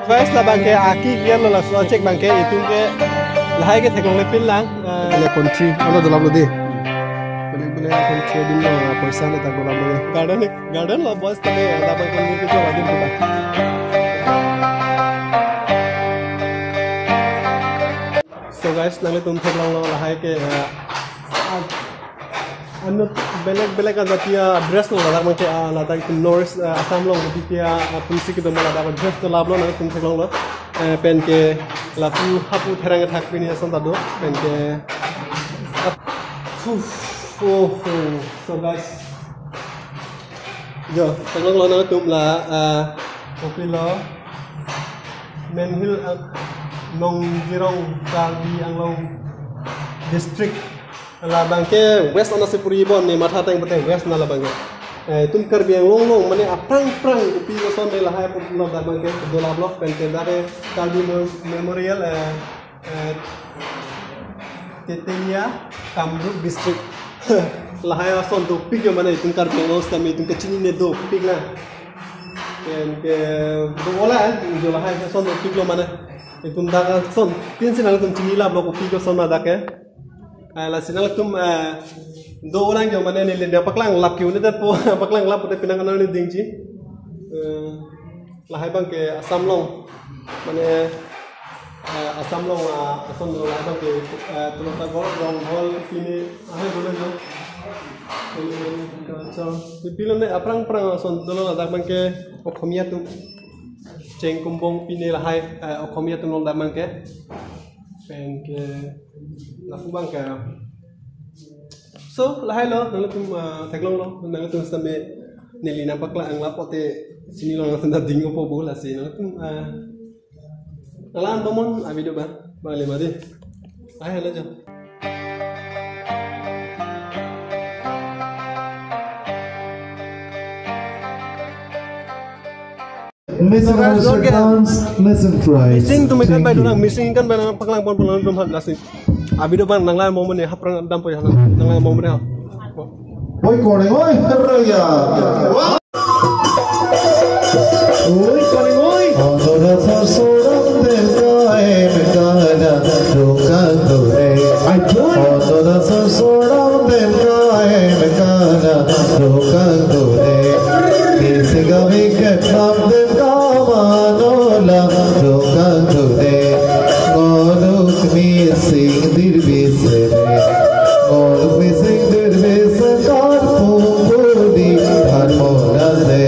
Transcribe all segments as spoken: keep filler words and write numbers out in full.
Guys, labang ke aki kian lo, laso check abang ke itum ke lahai ke theklongle pinlang. Eh, belek country, ano dolaplo dei. Belek belek country adim lo, poisa na ta dolaplo dei. Garden, garden lo boys tadi ya, labang ke mil kejor adim kita. So guys, nanglitum theklonglo lahai ke, eh, anut belek belek ajatiya dress lo ladak abang ke, ah, ladak itum North East, ah, Assam along kebitia, ah, atum si kedo ma ladak dress dolaplo, nanglitum theklonglo. Eh, pen ke lapu hapu therang thak pini ason ta do, pen ke, ah, fuh, fuh, fuh. So guys, jo, theklonglo nanglitum la, ah, kopilo, Menhil, ah, Nongjirong, Karbi Anglong District. Labang ke West ana si puri bon ne matha teng puteng West na labang ke. Eh, itum Karbi Anglong along mane aphrang phrang kopi koson de lahai putlo labang ke dolaplo pen ke dare Karbi Mem-, Memorial, eh, eh, Tetelia, Kamrup District. Lahai ason dopik yo mane itum Karbi Anglong sitame itum kechinine dopik na. Pen ke do ola, eh, jo lahai ason dopiklo mane. Itum dak ason tin si nanglitum chinilaplo kopi koson ma dak ke. Ah, lasi nanglitum, eh, do orang jo mane neli nangpaklanglap ke-un-edet po, paklanglap pote penang anang ne dingji. Eh, lahai abang ke Assam along, mane, eh, Assam along, ah, ason do lahai abang ke, eh, Tulotagor, Ronghol, pine, ahai bole jo. Pine, culture. Pine aphrang phrang ason dolo ladak abang ke Okhomia atum. Cheng kumbong pine lahai, eh, Okhomia atum ladak abang ke. Pen ke lapu abang ke. So, lahai lo, nanglitum, ah, theklonglo, nanglitum sitame neli nangpaklanglap pote chinilo, nanglitum ta ding-o po bo lasi, nanglitum, ah, nanglang bomnon, ah, video abang, bang lima dei. Lahai lo jo. Missing, don't get, dance, missing prize. Missing atum ikan bai dun nang, missing ikan bai nangpaklang pon pon atum han lasi. Abi do abang nanglang bomnon ne, hapran dam po ya nang, nanglang bomnon ne ha. Oi, kone, oi, herraya. Oi, kone, oi. Anura sar soram dem kae me kana, doka dore. I try. Anura sar soram dem kae me kana, doka dore. Isi gavi ke nam dem kamanola, doka dore. Ngonuk missing dirbisere. Ngonuk missing dirbisere kar pungkudi har mola de.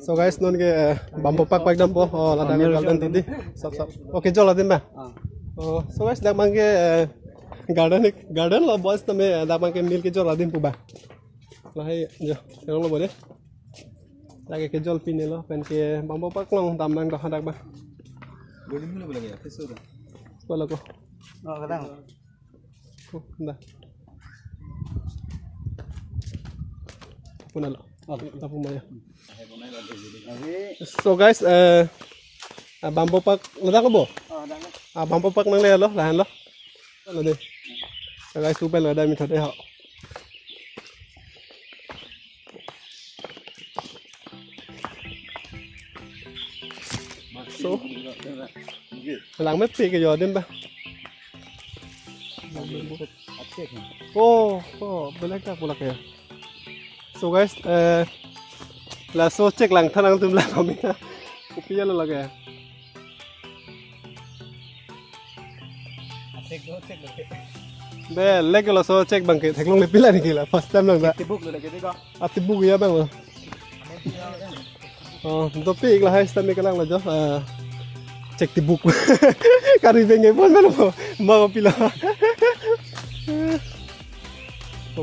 So guys, non ke, eh, bambo pak pak dampo, oh, ladak garden tadi. Sap, sap. Oke, jol adim ba. Ah. Oh, so guys, dak abang ke, eh, garden, garden lo boys tame, eh, dak abang ke mil kejor adim pu ba. Lahai, jo, yang lo boleh. Lake kejol pine lo, pen ke bambo pak long dam nang dah hadak ba. Boleh mula boleh ya, kesudah. Wala ko. Oh, kadang. Oh, dah. Puna lo. Oh, tapu maya. So guys, eh, Ah, Bamboo Park, ladak lo bo? Oh, ladak lo. Ah, Bamboo Park nangle lo, lahenlo. Lo dei. Guys, tu pen lo dei, mi thot dei ho. So, langmepik ke jo adim ba. Oh, oh, beleg ta pulak ya. So guys, eh, laso chek langthan nangtum la kami na. Kopi lo lake. Beleg laso chek abang ke theklongle pila neli la first time lang da. Tibuk lo lake dei ko. Atibuk ya abang lo. Oh, dopik lahai sitame kelang lo jo. Ah, chek tibuk. Kari bengke bon melo. Ma kopi lo.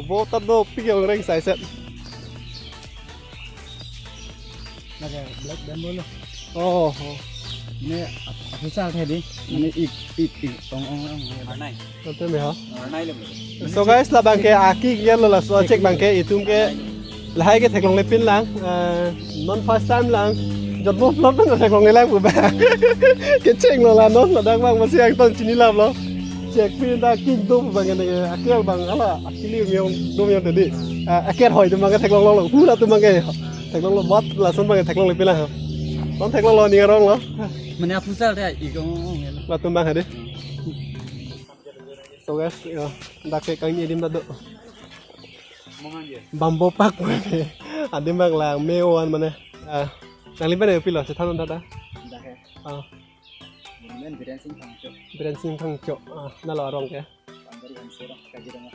Bo ta dopik ya reng sai set. Lake black bamboo lo. Oh, oh. Ne ap-, apusal tadi. Ne ik, ik, ik, ong, ong, ong. Arnai. Betul ya? Arnai lo. So guys, labang ke aki kian lo laso chek abang ke itum ke lahai ke theklongle pin lang, eh, non first time lang. Jotbo plot nang theklongle lang pu ba. Kecheng lo la non ladak abang masih angton chinilap lo. Chek pin ta king do abang ke aki abang hala akili miyong do miyong tadi. Ah, aker hoi atum abang ke theklong lo lo. Hula atum abang ke theklong lo bat lason abang ke theklongle pin lang. Non theklong lo ning arong lo. Mane apusal tadi ik ong, ong, ong, ya lo. Latum abang hadi. So guys, ya, dak ke kang adim ta do. Bamboo Park mane. Adim abang lang me-o-an mane. Ah, nangli mane pilo chethan ta ta. Dak ke. Ah. Monument Biren Singh Phangcho. Biren Singh Phangcho. Ah, nalo arong ke. Panbari Hanse Rong, Kaziranga.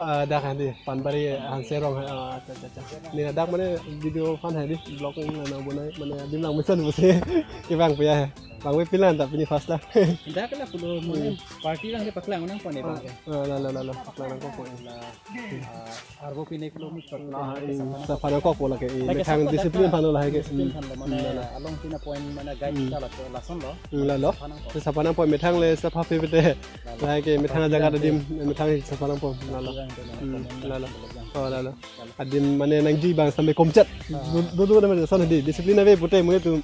Ah, dak hadi, Panbari Hanse Rong, ah, acha, acha, acha. Ne dak mane video aphan hadi, vlog nang bonai, mane adim lang mesen mesen. Kevang pu ya. Bang we pilan ta pini first la. Dak la pulo mane party lang de paklang nangpo ne abang ke. Ah, la, la, la, la, paklang nangpo. La, ah, arvo pine kilo mi chot. Ah, sapha nangkokpo lake, eh, lake methang sapha discipline dak aphan lo lahai ke. Discipline aphan lo, mane, hmm, la, la, along tina point mane guide, hmm, ta la, lason lo. Hmm, la lo. Sapha nangkok. Sapha nangpo methang le sapha pipete. La, la. Lahai ke methang party jaga lang adim, methang sapha nangpo. La lo. Party lang de, hmm, comment la lo. Lang. Oh, la lo. La lo. Adim mane nangji abang sitame komchet. Ah. Do, do, do, mane lason hadi. Discipline ave pute mane tu.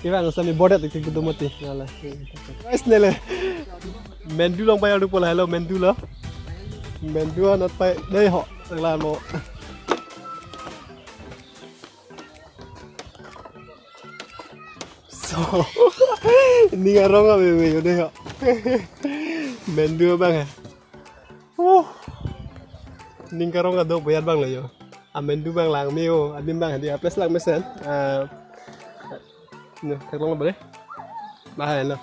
Kevang sitame bordet tik tik do mati. La lo. Guys, ne le. Mandu along pai adu pu lahai lo, Mandu lo. Mandu anat pai dei ho, la lo. So, ning arong ave ave yo dei ho. Mandu abang he. Uh. Ning karong kado boyat abang lo yo. Amandu abang lang me-o, adim abang hadi aples lang mesen. Ah, no, theklong lo bale. Bahai lo.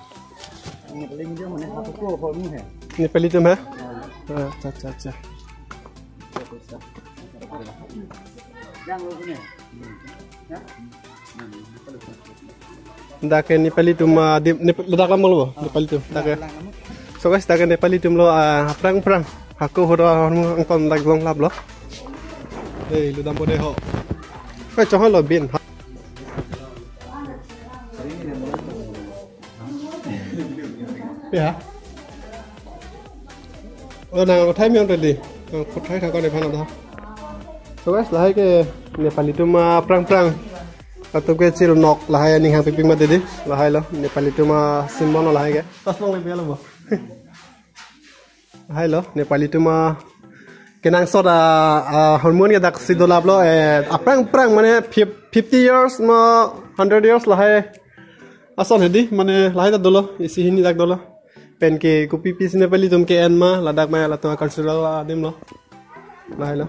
Nepali atum mane hako ko ho ni hai. Nepali atum ha? Ah, acha, acha, acha. Dak ke Nepali atum, ah, di, Nep-, ladak lam lo, Nepali atum. Dak ke. So guys, dak ke Nepali atum lo, ah, aphrang aphrang. Hako horo hormu angton dak longlap lo. Hei, ludampo dei ho. Hei, chong lo bin. Ya. Oh, nang kothai miyong tadi. Nang kothai thakon ephan ada. So guys, lahai ke Nepali atum aphrang aphrang. Latum ke chil nok lahai aning hangpipik mati dei. Lahai lo Nepali atum asymbol lo lahai ke. Tas long le bialo bo. Lahai lo Nepali atum kenangsot a, a, hormu ke daksi dolap lo, eh, aphrang aphrang mane fif-, fifty years ma hundred years lahai. Ason hedi, mane lahai ta dolo, isi hini dak dolo. Pen ke kopi pisi Nepali atum ke-en ma, ladak ma latum cultural adim lo. Lahai lo.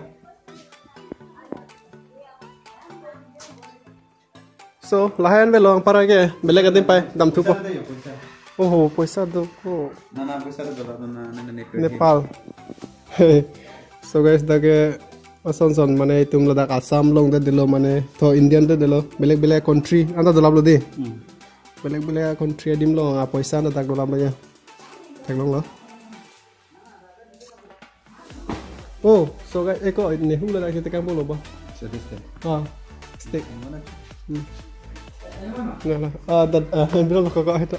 So, lahai an avelo, anpar ke, beleg adim pai, damthupo. Poisa do yo, poisa. Oho, poisa do ko. Na, na, poisa do, na, na, na, na, Nepal. Nepal. So guys, dak ke ason son mane itum ladak Assam along ta dolo mane to Indian ta dolo, beleg beleg country anta dolap lo dei. Hmm. Beleg beleg country adim lo, ah, poisa anta dak dolap lo ya. Theklong lo. Oh, so guys, eko nehu ladak si tekang bolo ba. So this thing. Ah, stick. Yang mana? Hmm. Nah, lah. Ah, dat, ah, bilang koko itu.